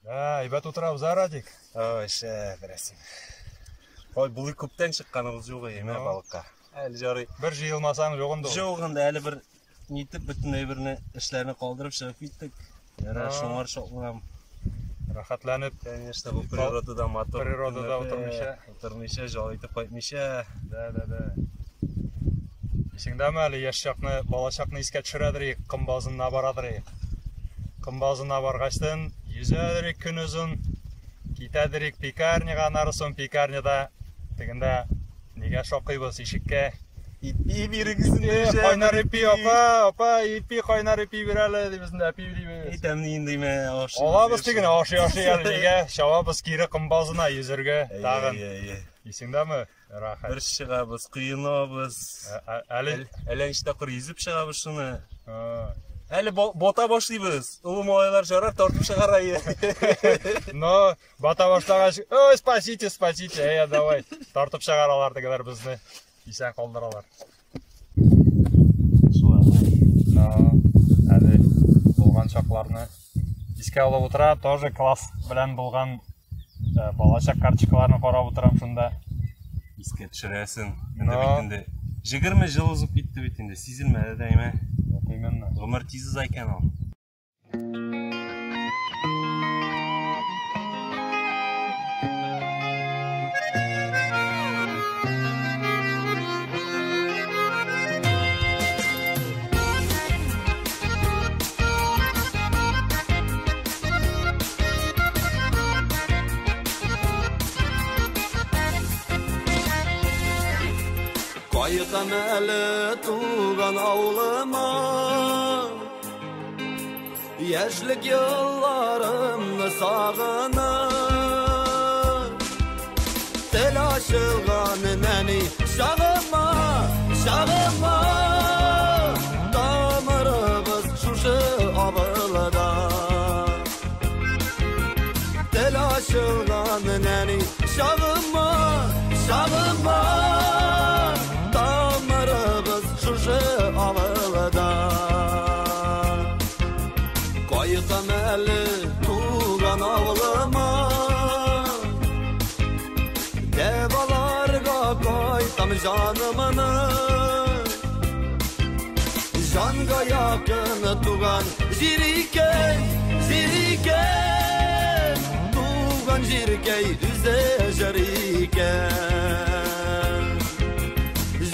Да, әйбәт утырабыз, а, Радик? Ой, шәп, Рәсим. Ой, булый күптән чыкканыбыз юк әйме балыкка. Әле жарый. Бер җыелмасаң юк инде. Юк инде, әле бер нитеп бөтен әйберне, эшләрне калдырып чыгып киттек. Яра, шуңар шатланам. Рәхәтләнеп. Конечно, бу природада матур. Природада утырмыйча. Утырмыйча, жал итеп кайтмыйча. Да, да, да. Исеңдәме әле яшь чакны, бала чакны искә төшерәдер, кым базына барадыр. Кымбазына баргачтын, йөзәдерик көнозын, китәдерик пекарняга, аннары соң пекарняда тегендә нигә шакыйбыз ишеккә. Ипи бирегез инде. Кайнар ипи, апа, апа, ипи, кайнар ипи бир әле, дибез инде, әпи дибез. Әйтәм нинди мә ашый. Алабыз тегене, ашый ашый әле нигә, чабабыз кире кымбазына йөзәргә тагын. Исеңдәме? Рәхәт. Бер чыгабыз, коенабыз. Әле әллә ничә тапкыр йөзеп чыгабыз шуны. Әле бата башлыйбыз. Олы малайлар жарар тартып чыгара. Но бата башлагач, ой, спасите, спасите, әйә, давай. Тартып чыгаралар тегеләр безне. Исән калдыралар. Шулай. Но әле булган чакларны искә алып утыра, тоже класс белән булган балачак карточкаларын карап утырам шунда. Искә төшерәсең. Инде бит инде 20 ел узып китте бит инде, сизелмәде дә әйме. Вот именно. Гомер тиз уза икән ул. Кайтам әле туган авылыма, яшьлек елларымны сагынып, тел ачылган нәни чагыма, чагыма, тамырыбыз шушы авылда. Тел ачылган нәни чагыма, чагыма, тамырыбыз шушы авылда. Кайтам әле туган авылыма, дәваларга кайтам җанымны. Җанга якын туган җир икән, җир икән, туган җиркәй үзе җыр икән.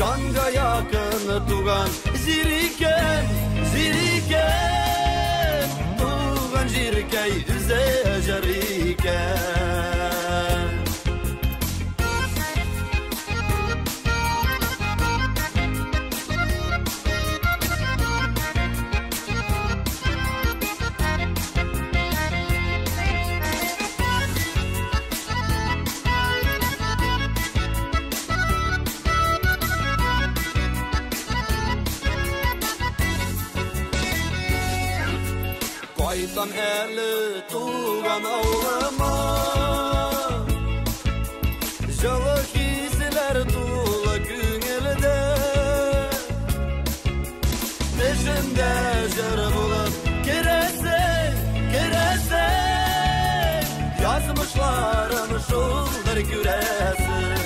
Җанга якын туган җир икән, җир икән, туган җиркәй үзе җыр икән. Кайтам әле туган авылыма, җылы хисләр тулы күңелдә, төшемдә җыр булып керәсең, керәсең, язмышларым шулдыр күрәсең.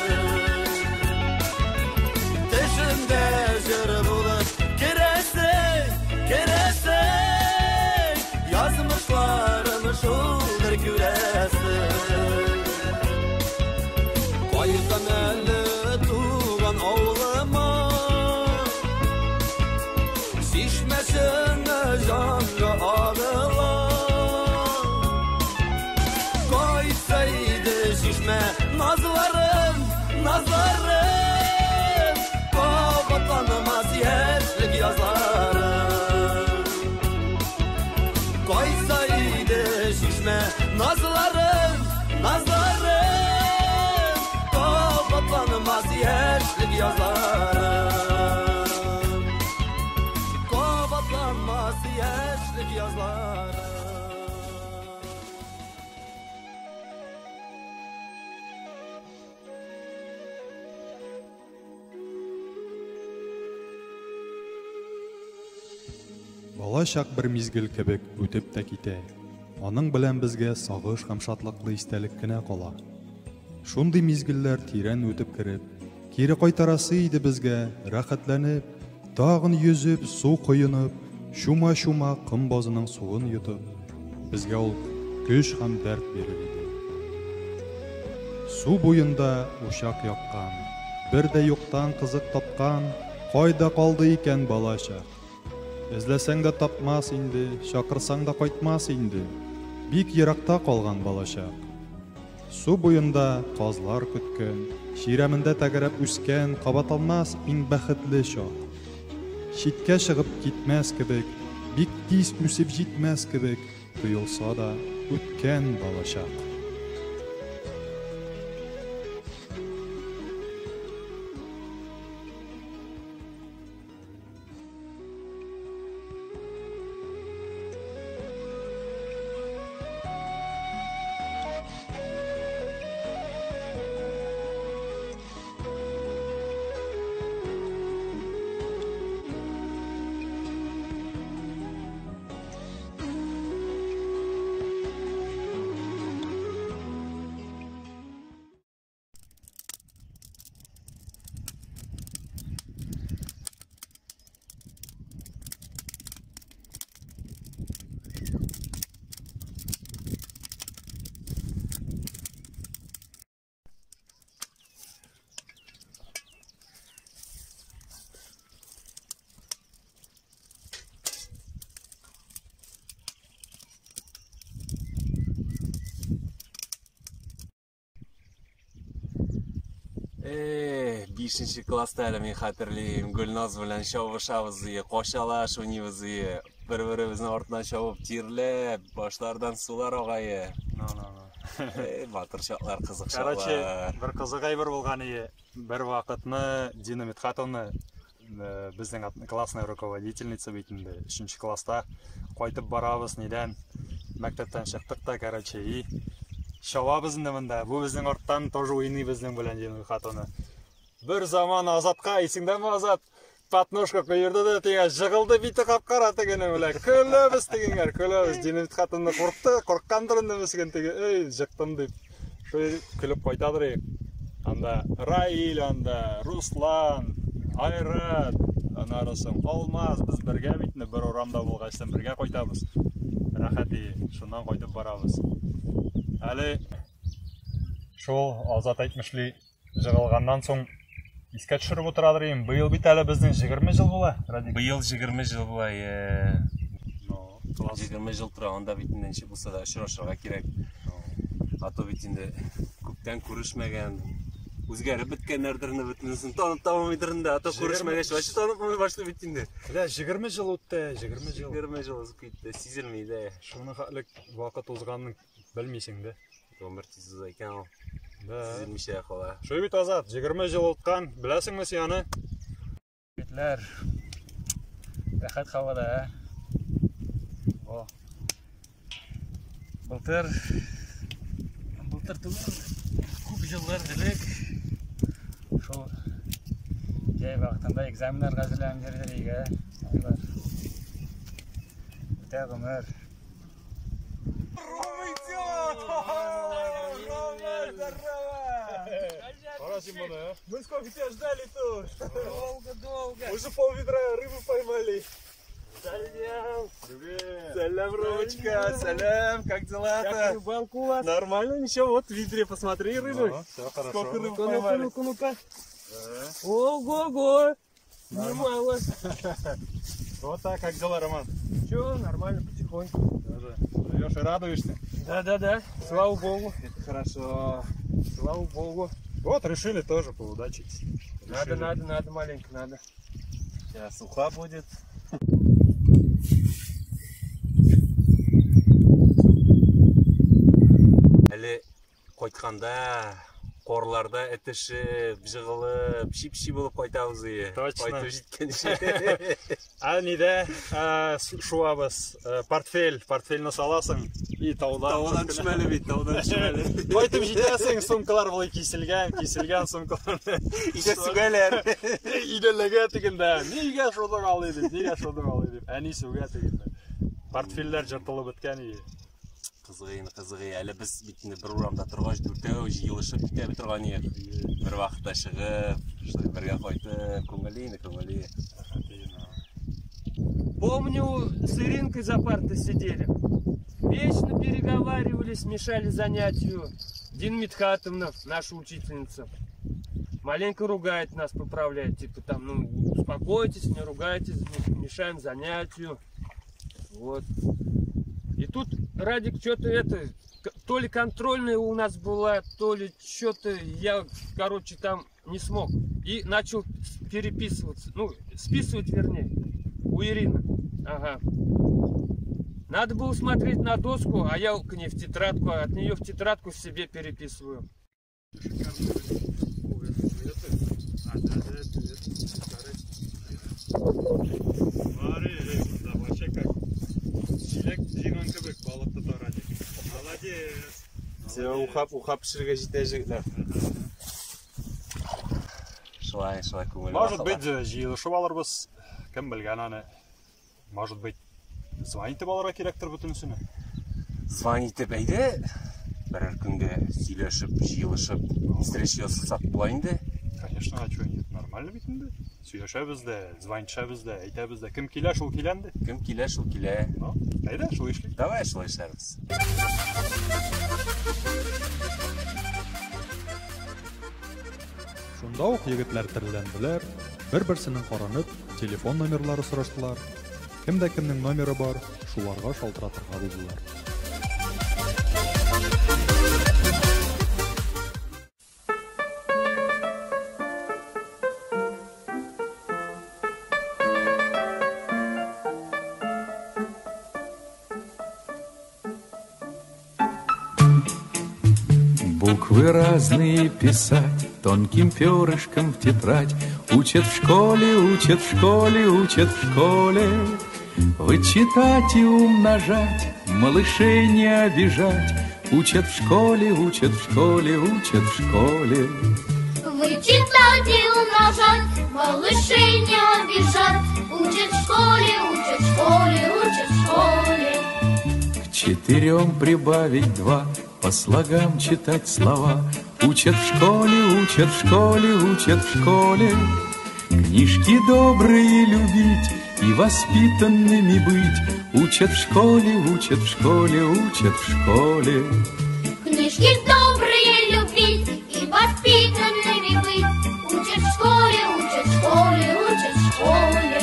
Төшемдә җыр булып керәсең, керәсең, язмышларым шулдыр күрәсең. Кайтам әле туган авылыма, чишмәсенә җанга агыла. Кайтса иде чишмә назларым, назларым, кабатланмас яшьлек язларым. Кайтса иде чишмә назларым, назларым, кабатланмас яшьлек язларым. Кабатланмас яшьлек язларым. Бала чак бер мизгел кебек үтеп тә китә. Аның белән безгә сагыш һәм шатлыклы истәлек кенә кала. Шундый мизгелләр тирән үтеп кереп, кире кайтарасы иде безгә, рәхәтләнеп, тагын йөзеп, су коенып, чума-чума ком базының суын йотып, безгә ул көч һәм дәрт бирер иде. Су буенда учак яккан, бер дә юктан кызык тапкан, кайда калды икән балачак? Эзләсәң дә тапмас инде, чакырсаң да кайтмас инде. Бик еракта калган балачак. Су буенда казлар көткән, чирәмендә тәгәрәп үскән кабатланмас иң бәхетле чак. Читкә чыгып китмәс кебек, бик тиз үсеп җитмәс кебек тоелса да, үткән балачак. Эх, бишенче класста әле мин хәтерлим, Гөлназ белән чабышабыз ие, качалаш уйныйбыз ие, бер-беребезнең артыннан чабып тирләп, башлардан сулар агае. No, no, no. Эй, батыр чаклар, кызык Короче, чаклар. бер кызык әйбер булган ие. Бер вакытны Дина Мидхатовна, безнең классная руководительница бит инде, өченче класста кайтып барабыз нидән, мәктәптән чыктык та, короче, и чабабыз инде монда. Бу безнең арттан тоже уйный безнең белән Дина Мидхатовна. Бер заман Азатка, исеңдәме Азат? Подножка куерды да тигән, жыгылды бите капкара тегене белән. Көләбез дигәннәр, көләбез. Дина Мидхатовна куркты, курккандыр инде мескен теге, эй, жыктым дип. Шулай көлеп кайтадыр идек. Анда Раил, анда Руслан, Айрат, аннары соң Алмаз, без бергә бит инде бер урамда булгач, бергә кайтабыз. Рәхәт и, шуннан кайтып барабыз. Әле шул Азат әйтмешли, жыгылганнан соң искә төшереп утырадыр идем. Быел бит әле безнең 20 ел була, Радик. Быел 20 ел була, е. Ну, класс. 20 ел тора, анда бит инде ничек булса да очрашырга кирәк. А то бит инде күптән күрешмәгән, үзгәреп беткәннәрдер инде бөтенесен танып та алмыйдыр инде, а то күрешмәгәч вообще танып булмый башлый бит инде. Бля, 20 ел үтте, 20 ел. 20 ел узып китте, сизелми дә. Шуны хәтлек вакыт узганын белмисең дә. Гомер тиз уза икән ул. Да. Сизелмичә кала. Шулай бит, Азат, 20 ел үткән, беләсеңме син аны? Егетләр, рәхәт һавада, ә? Во. Былтыр, былтыр түгел, күп еллар элек шул җәй вакытында экзаменнарга әзерләнеп йөрдек өйгә. Айлар. Үтә гомер. Рома идет! Рома, здорово! Пора син моны, а? Мы сколько тебя ждали тут? Долго-долго. Уже пол-ведра рыбы поймали. Привет! Сәлам, Ромочка, сәлам, как дела-то? рыбалка у вас? Нормально, ничего, вот в ведре посмотри рыбу. Ну, все хорошо. Сколько рыбы Ну-ка, поймали. ну-ка, ну-ка. Ого-го! Немало. Вот так, как дела, Роман? Че, нормально, потихоньку. Даже живешь и радуешься. Да-да-да, слава богу. Это хорошо. Слава богу. Вот, решили тоже поудачить. Надо, Решили. надо, надо, маленько надо. Сейчас уха будет. Әле кайтканда карларда этешеп, жыгылып, чип-чи булып кайтабыз ие. Точно. Кайтып җиткәнче. Ә нидә шуабыз, портфель, портфельне саласың и таудан. Таудан төшмәле бит, таудан төшмәле. Кайтып җитәсең, сумкалар болай киселгән, киселгән сумкалар. Өйдә сүгәләр. Өйдә тегендә. Нигә шуның алый дип, нигә шуның алый дип. Әни сүгә тегендә. Портфельләр жыртылып беткән ие. Кызыгый, кызыгый. Әле без бит инде бер урамда торгач, дүртәү җыелышып китә бит торган идек. Бер вакытта чыгып, шулай бергә кайтып, күңелле инде, күңелле. Помню, с Иринкой за партой сидели. Вечно переговаривались, мешали занятию. Дина Мидхатовна, наша учительница, маленько ругает нас, поправляет. Типа там, ну, успокойтесь, не ругайтесь, мешаем занятию. Вот. И тут Радик что-то это, то ли контрольная у нас была, то ли что-то я, короче, там не смог. И начал переписываться, ну, списывать, вернее, у Ирины. Ага. Надо было смотреть на доску, а я к ней в тетрадку, а от нее в тетрадку себе переписываю. Молодец. Все, ухап, ухап пешерергә җитә җегетләр. Шулай, шулай күңелле. Может быть, җыелышып алырбыз. Кем белгән аны. Может быть, звонить итеп алырга кирәктер бөтенесенә. Звонить итеп әйдә, берәр көнгә сөйләшеп, җыелышып, встреча ясасак була инде. Конечно, а чё нет, нормально бит инде. Сөйләшәбез дә, звонишәбез дә, әйтәбез дә. Кем килә, шул килә инде. Кем килә, шул килә. Ну, әйдә, шул эшлик. Давай шулай эшләрбез. Шунда ук егетләр тереләнделәр, бер-берсенең каранып, телефон номерлары сораштылар. Кемдә кемнең номеры бар, шуларга шалтыратырга булдылар. Буквы разные писать, тонким перышком в тетрадь. Учат в школе, учат в школе, учат в школе. Вычитать и умножать, малышей не обижать. Учат в школе, учат в школе, учат в школе. Вычитать и умножать, малышей не обижать. Учат в школе, учат в школе, учат в школе. К 4 прибавить 2, по слогам читать слова. Учат в школе, учат в школе, учат в школе. Книжки добрые любить и воспитанными быть. Учат в школе, учат в школе, учат в школе. Книжки добрые любить и воспитанными быть. Учат в школе, учат в школе, учат в школе.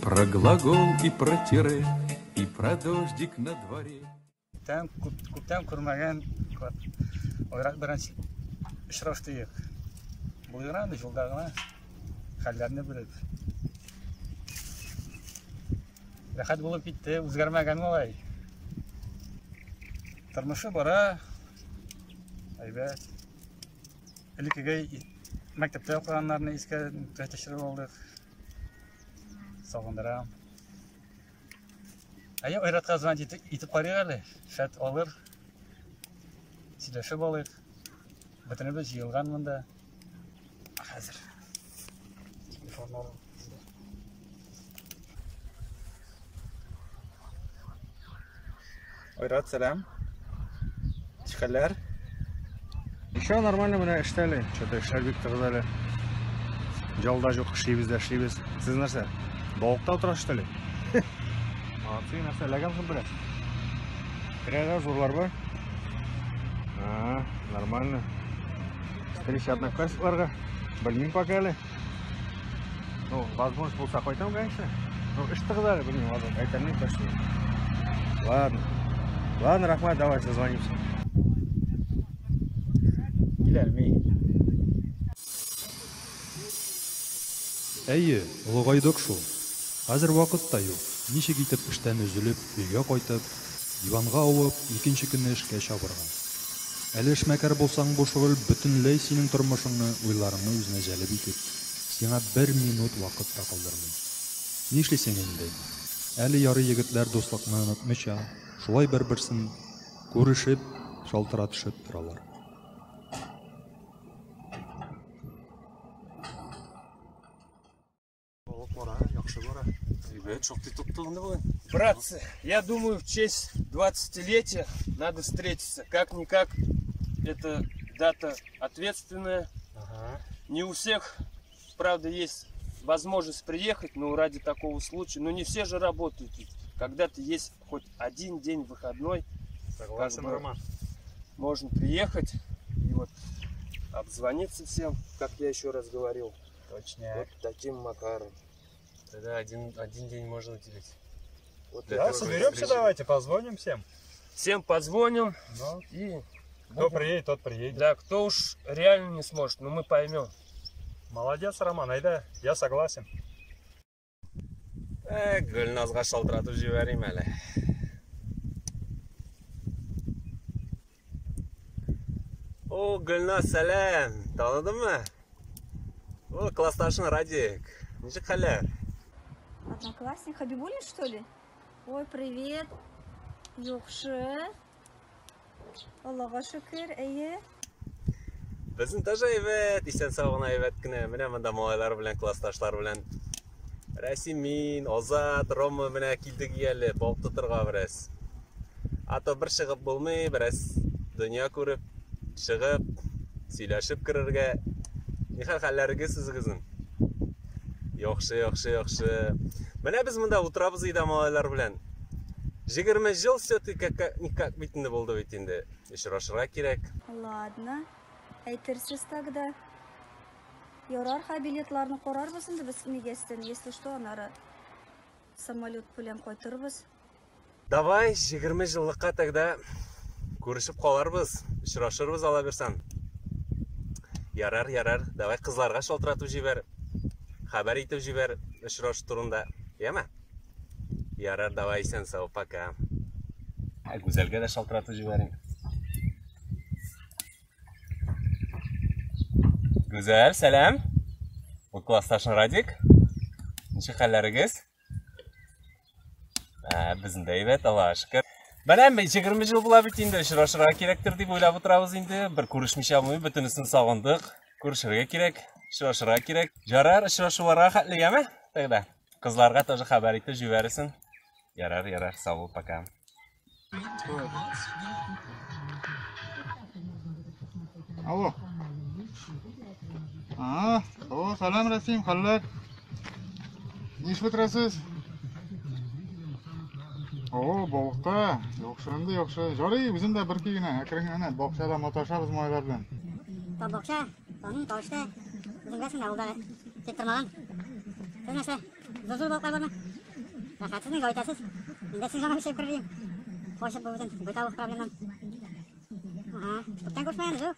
Про глагол и про тире, и про дождик на дворе. Күптән күрмәгән Айрат белән очраштык. Булган инде юлда гына хәлләрне белеп. Рәхәт булып китте, үзгәрмәгән малай. Тормышы бара. Әйбәт. Элеккеге мәктәптә укыганнарны искә төшереп алдык. Сагындырам. Әйе, Айратка звонить итеп карыйк әле. Шәт алыр. Сөйләшеп алыйк. Бөтенебез җыелган монда. Хәзер. Телефон алып. Айрат, сәлам. Хәлләр? Еще нормально менә эштә әле. Что-то эшләр бик тыгыз әле. Ялда юк, эшлибез дә эшлибез. Сез нәрсә? Балыкта утырасыз что ли? Молодцы, нәрсә, эләгәмсең бераз? Керәгә зурлар бар. А, нормально. Встреча одноклассникларга. Белмим пока әле. Ну, возможность булса кайтам, конечно. Ну, эш тыгыз әле, белмим, возможно, әйтә алмыйм точно. Ладно. Ладно, рәхмәт, давай созвонимся. Киләлми. Әйе, олыгайдык шул. Хәзер вакыт та юк. Ничек итеп эштән өзелеп, өйгә кайтып, диванга авып, икенче көнне эшкә чабырга. Әле эшмәкәр булсаң, бу шөгыль бөтенләй синең тормышыңны, уйларыңны үзенә җәлеп итеп, сиңа бер минут вакыт та калдырмый. Нишлисең инде? Әле ярый егетләр дуслыкны онытмыйча, шулай бер-берсен күрешеп, Шалтыратышып торалар. Балык бара, яхшы бара. Әйбәт, шактый тотты инде бүген. Братцы, я думаю, в честь 20-летия надо встретиться. Как-никак, это дата ответственная. Ага. Не у всех, правда, есть возможность приехать, но ради такого случая. Но не все же работают. Ведь когда-то есть хоть один день выходной, Согласен, Как бы- Роман. можно приехать и вот обзвониться всем, как я еще раз говорил. Точняк. Вот таким макаром. Тогда один день можно уделить. Вот Для Да, такой соберемся встречи. давайте, позвоним всем. Всем позвоним Ну, и кто приедет, тот приедет. Да, кто уж реально не сможет, но мы поймем. Молодец, Роман, әйдә, я согласен. Ә, Гөлназга шалтыратып җибәрим әле. О, Гөлназ, сәлам. Таныдыңмы? О, классташың Радик. Ничек хәлләр? Одноклассник Хабибуллин, что ли? Ой, привет. Яхшы. Аллага шөкер, әйе. Безнең тоже әйбәт, исән сау гына әйбәт кенә. Менә монда малайлар белән, классташлар белән. Рәсим, мин, Азат, Рома менә килдек әле, балык тотырга бераз. А то бер чыгып булмый, бераз дөнья күреп, чыгып, сөйләшеп керергә. Нихәл хәлләрегез үзегезнең? Яхшы, яхшы, яхшы. Менә без монда утырабыз өйдә малайлар белән. 20 ел все-таки как никак бит инде булды бит инде. Очрашырга кирәк. Ладно. Әйтерсез тогда. Ярар, ха билетларны карарбыз инде без нигәстән, если что, анары самолет белән кайтырбыз. Давай 20 еллыкка тогда күрешеп каларбыз, очрашырбыз ала бирсәң. Ярар, ярар, давай кызларга шалтыратып җибәр. Хәбәр итеп җибәр очрашу турында. Яме? Ярар, давай исән сау, пока. Ә, Гүзәлгә дә шалтыратып җибәрим. Гүзәл, сәлам. Бу классташың Радик. Ничек хәлләрегез? Ә, безнең дә әйбәт, Аллага шөкер. Менә 20 ел була бит инде, очрашырга кирәктер дип уйлап утырабыз инде. Бер күрешмичә булмый, бөтенесен сагындык. Күрешергә кирәк, очрашырга кирәк. Ярар, очрашуларга хәтле, яме? Тогда кызларга тоже хәбәр итеп җибәрерсең. Ярар, ярар, сау бул, пока. Алло. А, о, сәлам Рәсим, хәлләр? Нишләп торасыз? О, балыкта. Яхшы инде, яхшы. Ярый, үзем дә бер көй генә, әкрен генә бакчада маташабыз малайлар белән. Бакча, аның тавышы үзең беләсең авылдагы тик тормаган. Сез нәрсә, зур-зур балыклар бармы? Рәхәт сезнең гаитәсез. Мин дә сезнең янга эшләп керер идем. Качып бу үзен, бытовых проблемнан. Ага, күптән күрешмәгәнбез, юк.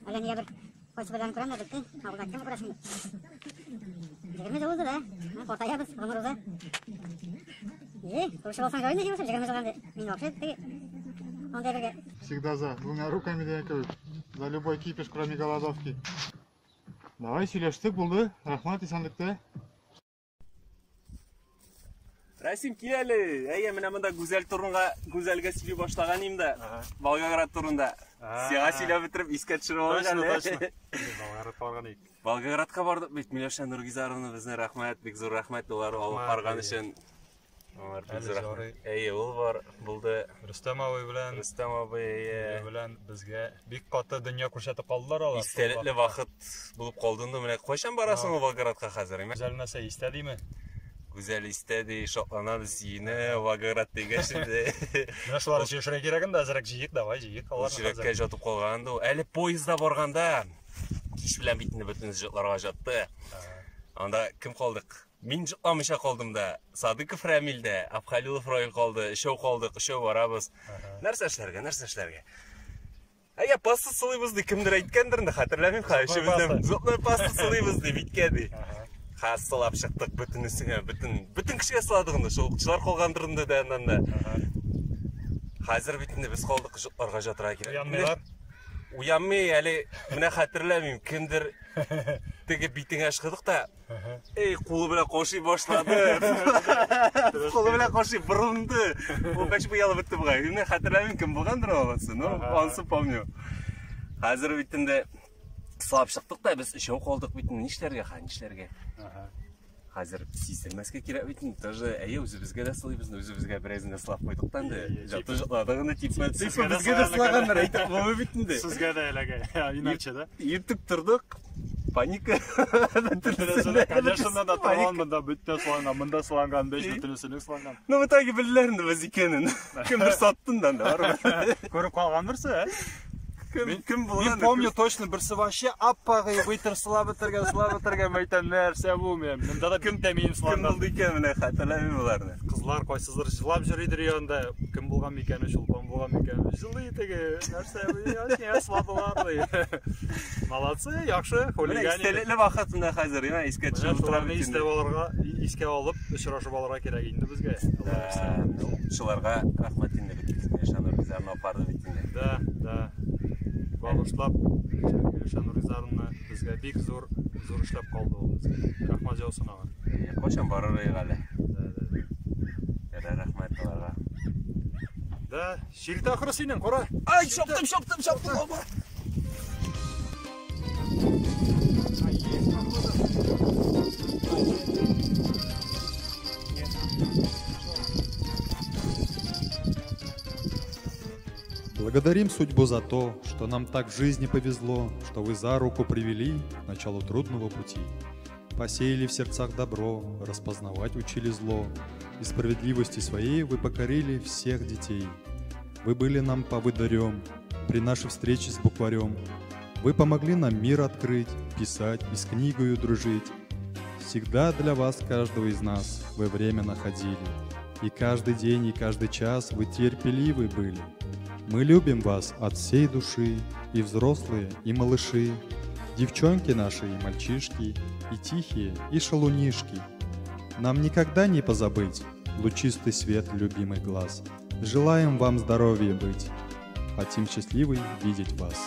Әллә нигә бер кайсы берләрен күрәм дә бетте. Авылда кем күрәсең? 20 ел узды да. Картаябыз, гомер уза. Е, күрешеп алсаң ярый инде, 20 елдан мин вообще теге андай бергә Всегда за, двумя руками дигән кебек. За любой кипиш, кроме голодовки. Давай сөйләштек, булды. Рәхмәт, исәнлектә. Рәсим, кил әле. Әйе, менә монда Гүзәл турында, Гүзәлгә сөйли башлаган идем дә. Волгоград турында. Сиңа сөйләп бетереп искә төшереп алдык Точно, әле. точно. Волгоградка барган идек. Волгоградка бардык бит. Миләүшә Нургизаровна безне рәхмәт, бик зур рәхмәт алар алып Рәхмәт, барган әйе. өчен. Алар бик Әле зур ярый. рәхмәт. Әйе, ул бар, булды. Рөстәм абый белән, Рөстәм абый, әйе. белән безгә бик каты дөнья күрсәтеп калдылар алар. Истәлекле вакыт булып калды инде. Менә кайчан барасың ул Волгоградка хәзер, әйме? Гүзәл нәрсә истә диме? Гүзәл истә ди, шатлана, сөенә, Волгоград дигәч инде. Менә шуларны сөйләшергә кирәк инде, әзрәк җыйык, давай җыйык Ул аларны йөрәккә хәзер. жатып калган инде ул. Әле поездда барганда кич белән бит инде бөтен җотларга жатты. Анда кем калдык? Мин җотламыйча калдым да. Садыков Рәмил дә, Абхалилов Раил калды, өчәү калдык, өчәү барабыз. Нәрсә эшләргә, нәрсә эшләргә? Әйе, паста сылыйбыз ди, кемдер әйткәндер инде, хәтерләмим, хәзер Зубной өчебездән. Зубной паста сылыйбыз ди, биткә ди. Ха, сылап чыктык бөтенесенә, бөтен кешегә сыладык инде, шул укытучылар калгандыр инде дә аннан да. Хәзер бит инде без калдык, җотларга жатырга кирәк. Уянмыйлар. Уянмый әле, менә хәтерләмим, кемдер теге битеңә ышкыдык та, эй, кулы белән кашый башлады. Кулы белән кашый борынды. Ул качып оялып бетте бугай. Менә хәтерләмим кем булгандыр ул анысы, но анысы помню. Хәзер бит инде сылап чыктык та без өчәү калдык бит инде нишләргә, ха, нишләргә? Хәзер сиздермәскә кирәк бит инде, тоже әйе үзебезгә дә сылыйбыз, үзебезгә беразын да сылап куйдык та инде. Жаты жатладык инде, типа, типа безгә дә сылаганнар, әйтеп булмый бит инде. Сезгә дә эләгә, иначе, да? Иртүк тордык, паника. Конечно, да, торган монда бөтен сыланган, монда сыланган, беш бөтенесенең сыланган. Ну, в итоге белделәр инде без икәнен. Кемдер сатты инде анда, барыбер. Күреп калган берсе, ә? Кем булган? Мин помню точно, берсе вообще аппагы бытыр сылап бетергән, сылап бетергән, мәйтәм, нәрсә бу мен? Монда да кем тәмием сыланган. Кем булды икән, менә хәтерләмим боларны. Кызлар кайсыдыр җылап йөридер янында, кем булган микән, Чулпан булган микән? Җылый теге, нәрсә бу, я сыладылар ди. Молодцы, яхшы, хулиган. Менә истәлекле вакыт менә хәзер, менә искә төшереп утырам. Истә алырга, искә алып, очрашып алырга кирәк инде безгә. Укытучыларга рәхмәт инде бит, Гөлшан Ризарны апарды бит инде. Да, да. Багышлап Гөлшан Ризарны безгә бик зур, зур эшләп калды ул безгә. Рәхмәт яусын аңа. Кайчан барыр идек әле? Да, да, да. Ярар, рәхмәт аларга. Да, ширт ахры синең, кара. Ай, чаптым, чаптым, чаптым, оба. Благодарим судьбу за то, что нам так в жизни повезло, что вы за руку привели к началу трудного пути. Посеяли в сердцах добро, распознавать учили зло, и справедливости своей вы покорили всех детей. Вы были нам поводырем при нашей встрече с букварем. Вы помогли нам мир открыть, писать и с книгою дружить. Всегда для вас, каждого из нас, вы время находили. И каждый день, и каждый час вы терпеливы были. Мы любим вас от всей души, и взрослые, и малыши, девчонки наши и мальчишки, и тихие, и шалунишки. Нам никогда не позабыть лучистый свет любимый глаз. Желаем вам здоровья быть, хотим счастливой видеть вас.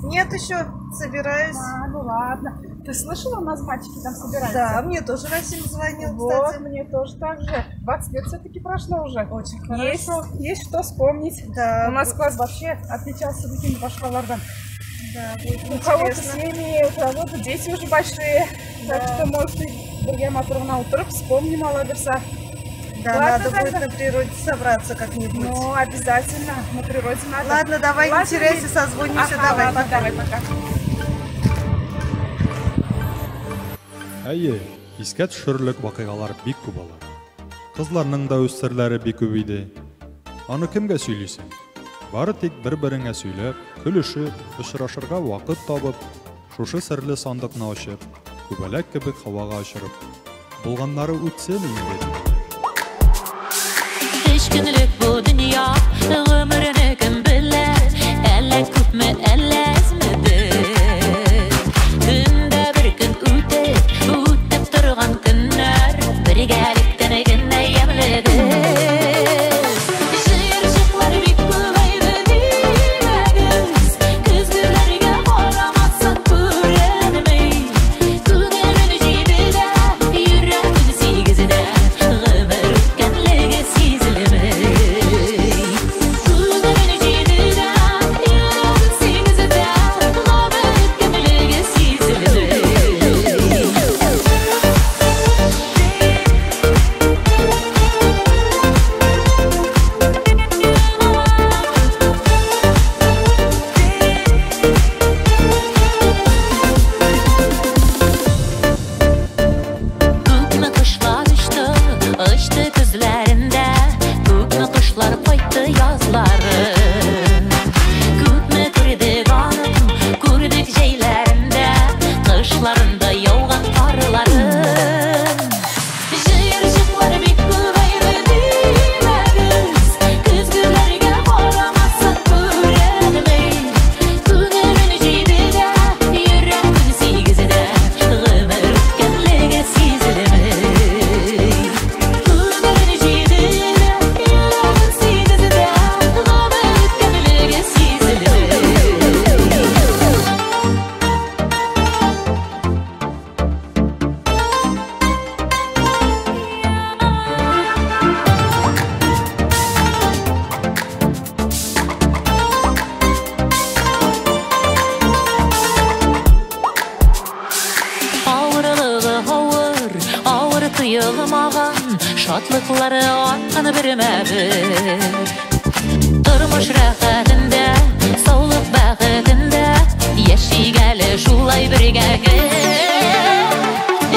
Нет еще, собираюсь. А, ну ладно. Ты слышала, у нас мальчики там собираются? Да, мне тоже Василий звонил, вот, кстати. мне тоже так же. 20 лет все-таки прошло уже. Очень хорошо. Есть что вспомнить. Да. У нас класс вообще отличался таким башкалардан. Да, будет у кого-то интересно. Семьи, у кого-то дети уже большие. Да. Так что, может, и другие матурна утроп вспомним Алаберса. Да, ладно, надо тогда будет на природе собраться как-нибудь. Ну, обязательно, на природе надо. Ладно, давай, ладно, не теряйся, созвонимся, ага, давай, ладно, пока. Давай, пока. Әйе, искә төшерерлек вакыйгалар бик күп алар. Кызларның да үз серләре бик күп иде. Аны кемгә сөйлисең? Бары тик бер-береңә сөйләп, көлешеп, очрашырга вакыт табып, шушы серле сандыкны ачып, күбәләк кебек һавага очырып, булганнары үтсен инде. Өч көнлек бу дөнья, гомерне кем белә, әллә күпме, әллә әзмедер. Көндә бер көн үтеп, үтеп торган көннәр, бергәлектән генә ямьледер. Җыерчыклар бик күбәйде димәгез, көзгеләргә карамасаң күренми. Күңелен җидедә, йөрәген сигездә, гомер үткәнлеге сизелми. Күңелен җидедә, йөрәген сигездә, тоелмаган шатлыклары арткан бермә-бер. Тормыш рәхәтендә, саулык бәхетендә яшик әле шулай бергә гел.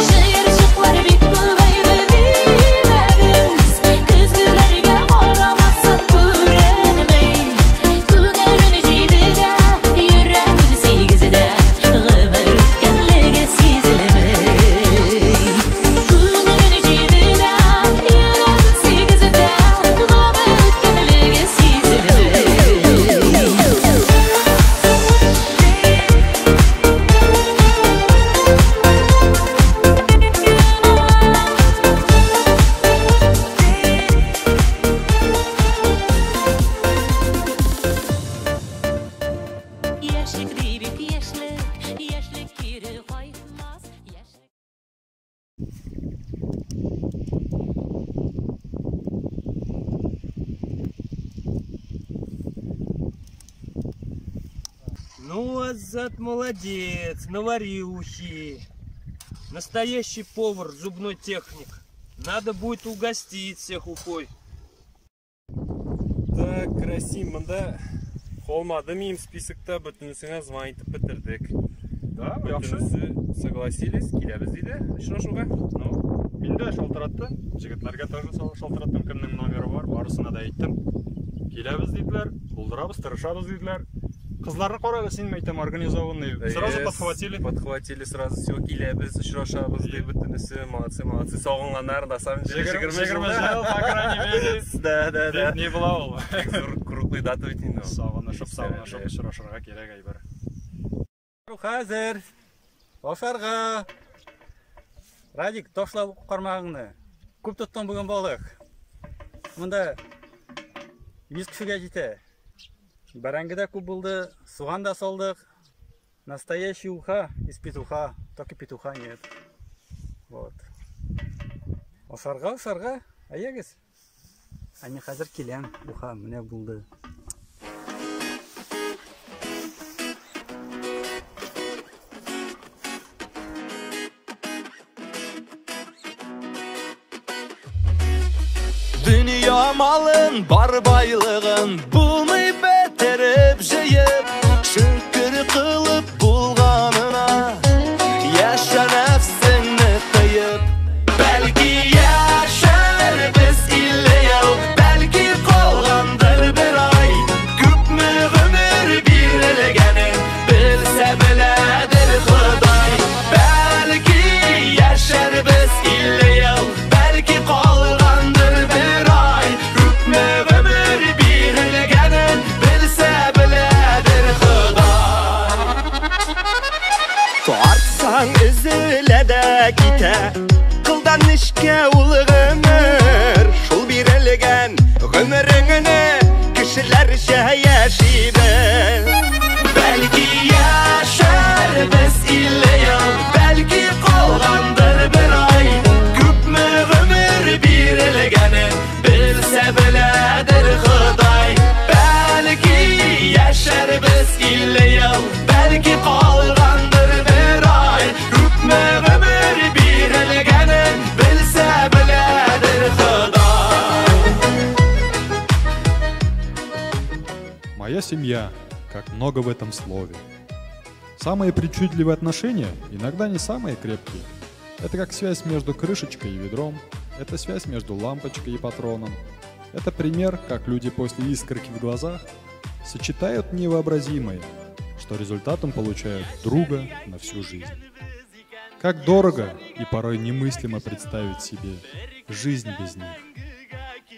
Җыерчыклар бик күбәйде димәгез, көзгеләргә карамасын күренми. Күңелен җидедә, йөрәген сигездә, гомер үткәнлеге сизелми. Күңелен җидедә, йөрәген сигездә, гомер үткәнлеге сизелми. Яшьлек дибик, яшьлек, яшьлек кире кайтмас. Яшьлек. Ну, Азат молодец, наварил ухи. Настоящий повар, зубной техник. Надо будет угостить всех ухой. Так, Расим, монда калмады минем списокта, бөтенесенә звонить итеп бетердек. Да, яхшы. Бөтенесе согласились, киләбез диде очрашуга. Ну, мин дә шалтыраттым, егетләргә тоже шалтыраттым, кемнең номеры бар, барысына да әйттем. Киләбез диделәр, булдырабыз, тырышабыз диделәр. Кызларны карагыз, син әйтәм, организованный. Сразу Yes, подхватили. Подхватили сразу, все, киләбез, очрашабыз ди бөтенесе, молодцы, молодцы. Сагынганнар, на самом деле, 20 ел, по крайней мере. Да. Дип ни була ул. Бик зур круглый дата бит инде ул. Сагынышып, сагынышып очрашырга кирәк әйбер. Хәзер ашарга. Радик, ташла кармагыңны. Күп тоттың бүген балык. Монда 100 кешегә җитә. Бәрәңге дә күп булды, суган да салдык. Настоящий уха из петуха, только петуха нет. Вот. Ашарга, ашарга, әйдәгез. Ә мин хәзер киләм, уха менә булды. Дөнья малын, бар байлыгын булмый бетереп җыеп, шөкер кылып булганына, яшә нәфсеңне тыеп. Бәлки яшәрбез 50 ел, бәлки калгандыр бер ай. Күпме гомер бирелгәнен белсә беләдер Ходай. Бәлки яшәрбез 50 ел, бәлки калгандыр бер ай. Күпме гомер бирелгәнен белсә беләдер Ходай. Тартсаң өзелә дә китә, кылдан нечкә ул гомер. Шул бирелгән гомереңне кешеләрчә яши бел. Бәлки яшәрбез 50 ел, бәлки калгандыр бер ай. Күпме гомер бирелгәнен белсә беләдер Ходай. Бәлки яшәрбез 50 ел, бәлки калгандыр бер ай. Күпме гомер бирелгәнен белсә беләдер Ходай. Моя семья, как много в этом слове. Самые причудливые отношения иногда не самые крепкие. Это как связь между крышечкой и ведром, это связь между лампочкой и патроном. Это пример, как люди после искорки в глазах сочетают невообразимое, что результатом получают друга на всю жизнь. Как дорого и порой немыслимо представить себе жизнь без них.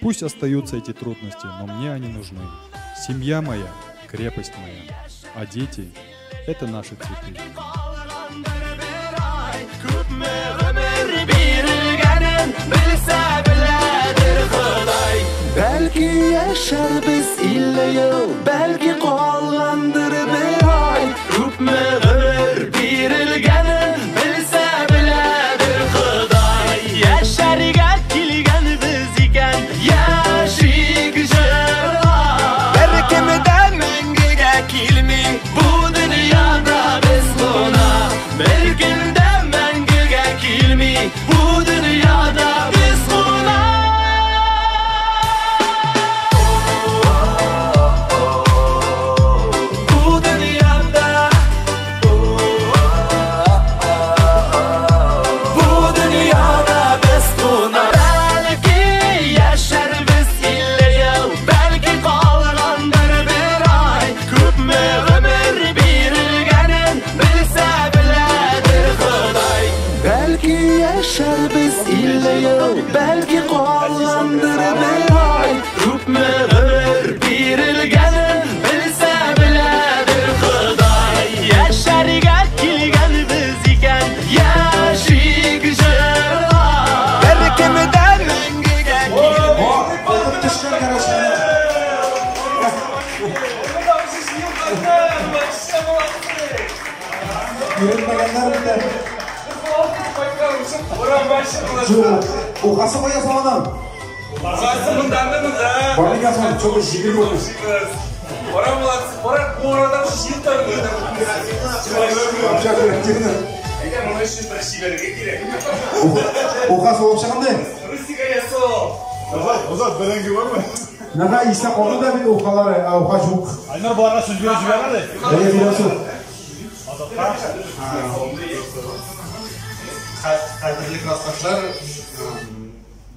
Пусть остаются эти трудности, но мне они нужны. Семья моя, крепость моя, а дети — это наши цветы. Күпме гомер бирелгәнен белсә беләдер Ходай. Бәлки яшәрбез 50 ел, бәлки калгандыр бер ай. Күпме гомер бирелгәнен белсә беләдер Ходай. Яшәргә килгәнбез икән, яшик җырлап. Беркем дә мәңгегә килми, бу дөньяда без кунак. Беркем дә мәңгегә килми, бу дөньяда яшәрбез 50 ел, бәлки калгандыр бер ай. Күпме гомер бирелгәнен белсә беләдер Ходай. Яшәргә килгәнбез икән, яшик җырлап. Беркемдән мәңгегә Йөренмәгәннәр бит. Ухасы кая саладан? Ухасы мында, мында. Барлык асман, чогы 20 olmuş. Ора молодцы, ора бу арада җил Әйдә, моны өчен бер чибәргә кирәк. Ухасы булып чыккандай. Русика ясау. Азат, Азат, бәрәңге бармы? Нага истә калды да бит ухалары, ә уха юк. Айнар боларга сүз биреп җибәрмәде. Әйе, бирәсез. Азатка. Кадерле классташлар,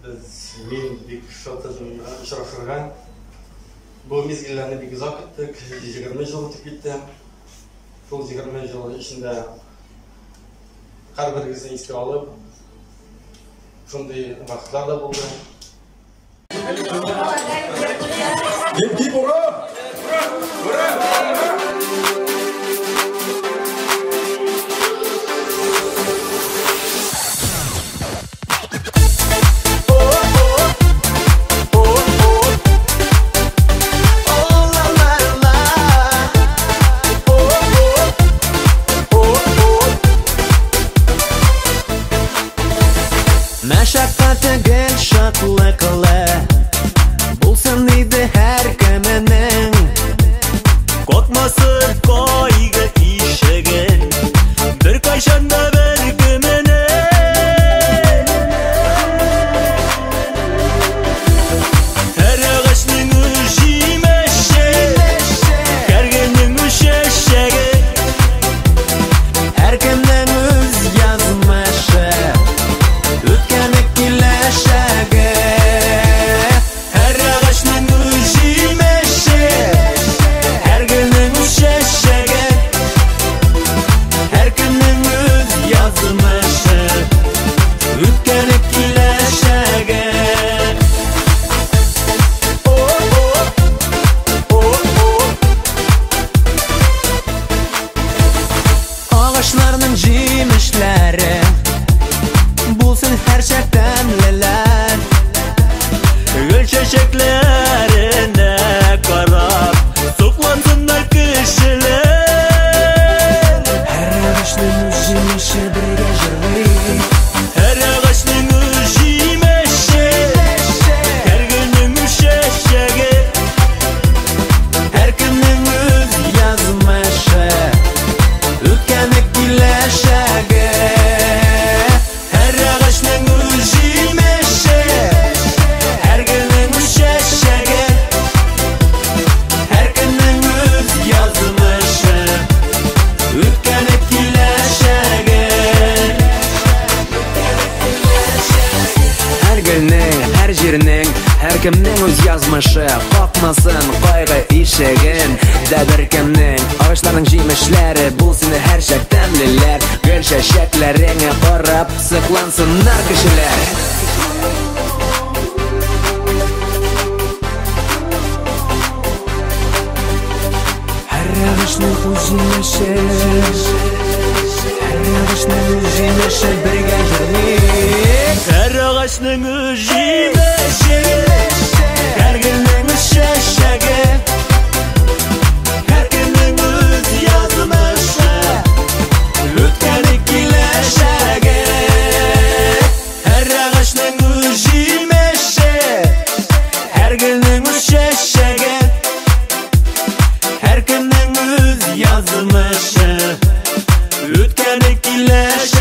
без мин бик шат очрашырга. Бу мизгелләрне бик озак көттек, 20 ел үтеп китте. Шул 20 ел эчендә һәрберегезне искә алып, шундый вакытлар да булды. Гип, гип, ура! Ура! Мәшәкате гел шатлыклы булсын иде һәркеменең. Какмасын кайгы ишеген беркайчан да беркеменең. Һәр агачның үз җимеше, һәр гөлнең үз чәчәге, һәркемнең үз язмышы, үткәне киләчәге. Һәр агачның үз җимеше, һәр гөлнең үз чәчәге, һәркемнең үз язмышы, үткәне киләчәге. Агачларның җимешләре булсын һәрчак тәмлеләр. Гөл чәчәкләренә карап соклансыннар кешеләр. Һәр агачның үз җимеше бергә җырлый. Һәр агачның үз җимеше, һәр гөлнең үз чәчәге, һәркемнең үз язмышы, үткәне киләчәге. Һәр агачның үз җимеше, һәр гөлнең үз чәчәге, һәркемнең үз язмышы, үткәне киләчәге. Һәр гөлнең, һәр җирнең, һәркемнең үз язмышы. Какмасын кайгы ишеген дә беркемнең. Агачларның җимешләре булсын һәрчак тәмлеләр. Гөл чәчәкләреңә карап соклансыннар кешеләр. Һәр агачның үз җимеше, һәр агачның үз җимеше бергә җырлый. Һәр агачның үз җимеше, һәр гөлнең үз чәчәге, һәркемнең үз язмышы, үткәне киләчәге. Һәр агачның үз җимеше, һәр гөлнең үз чәчәге, һәркемнең үз язмышы, үткәне киләчәге.